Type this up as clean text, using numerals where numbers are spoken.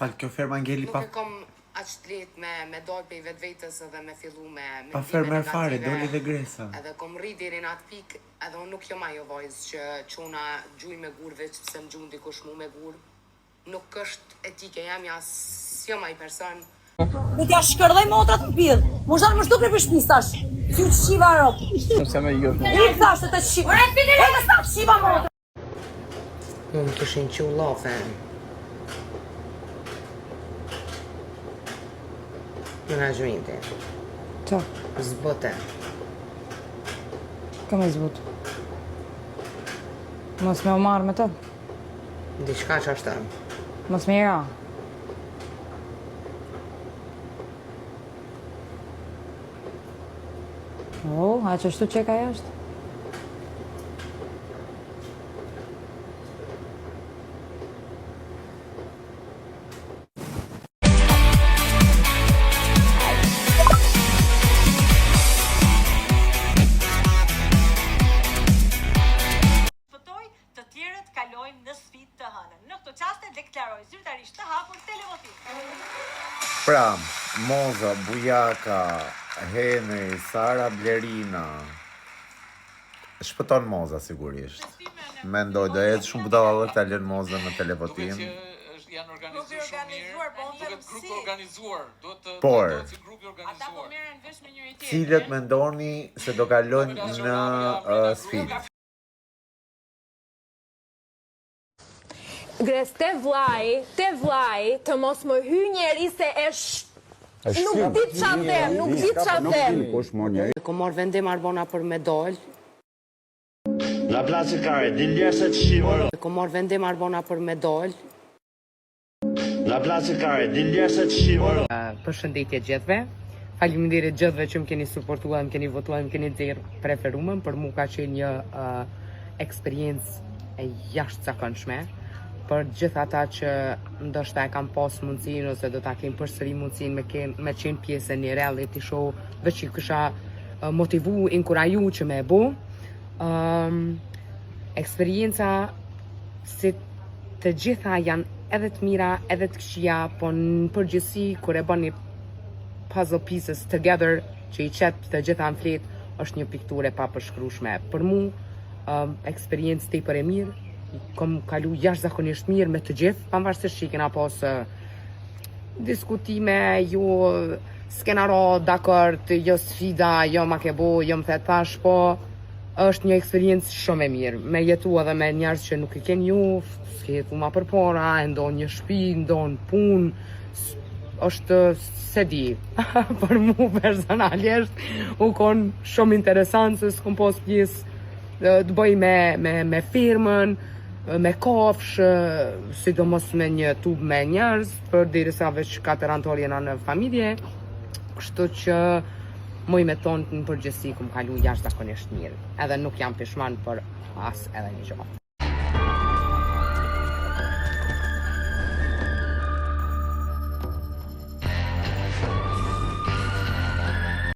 fal, kjo ferma ngeli Nuk pa e kom aq të lehtë me me dal prej vetvetes edhe me fillu me pa mendime fermer fare, negative doli dhe Gresa. edhe kom rri deri në atë pikë edhe unë nuk jom ajo vajzë që çuna gjuj me gur veç pse më gjun dikush mu me gur. Nuk është etike jemja, s'jom ai person. Do t'ja shkërdhej motrat në pidh. Mos dalë më shtukni për shtëpi tash. Ty të shiva rob. Sepse me jo. Ik thash të të shiva. Ore fillë sa të shiva motrat. Mu më kishin qu llafe. Menaxhmenti. Qa? Zbute. Ka me zbut. Mos me u marrë me të. Diçka që është. Mos me i ra. Oh, a që ashtu që ka jashtë? Shpëtoi, të tjerët kalojnë në sfidë të hënën. Në këto çaste deklaroj zyrtarisht të hapur televotimin. Pra, Moza, Bujaka, Henri, Sara, Blerina. Shpëton Moza sigurisht. Mendoj do jetë shumë budallallëk ta lënë Mozën në Duket televotim. që është janë organizuar shumë mirë. po unë them Duket grup si. i organizuar, duhet të Por, trajtohet si grup i Ata po organizuar. merren vesh me njëri tjetrin. Cilët mendoni se do kalojnë në uh, sfidë? Gres te vllai, te vllai, të mos më hyj njeri se e sh... Nuk di ça them, nuk di ça them. Kom marrë vendim Arbona për me dal. Na plasi kare, dil ljerë se të shiva. Kom marrë vendim Arbona për me dal. Na plasi kare, dil ljerë se të shiva. Përshëndetje gjithëve. Faleminderit gjithëve që më keni suportuar, më keni votuar, më keni nxjerr preferumen. Për mu ka qenë një uh, eksperiencë e jashtëzakonshme. Për gjithë ata që ndoshta e kanë pas mundësinë ose do ta kenë përsëri mundësinë me ken, me qenë pjesë e një reality show, veç i kisha uh, motivu, inkuraju që me e bo. Um, eksperienca si të gjitha janë edhe të mira, edhe të këqija, po në përgjithësi kur e bën një puzzle pieces together që i qet të gjitha në flet, është një pikturë e papërshkrueshme. Për mu, um, eksperiencë tepër e mirë, kom kalu jashtëzakonisht mirë me të gjithë, pavarësisht që i kena pas uh, diskutime, jo s'kena ra dakord, jo sfida, jo ma ke bo, jo më the tash, po është një eksperiencë shumë e mirë. Me jetu edhe me njerëz që nuk i ke njoh, s'ke jetu ma përpara, e ndon një shtëpi, ndon punë, s- është se di, për mu personalisht u kon shumë interesant se s'kom pas pjesë e, të bëj me, me, me firmën, me kafshë, sidomos me një tub me njerëz, për derisa veç katër anëtar jena në familje, kështu që muj me thonë në përgjithësi kum kalu jashtëzakonisht mirë, edhe nuk jam pishman për as edhe një gjë.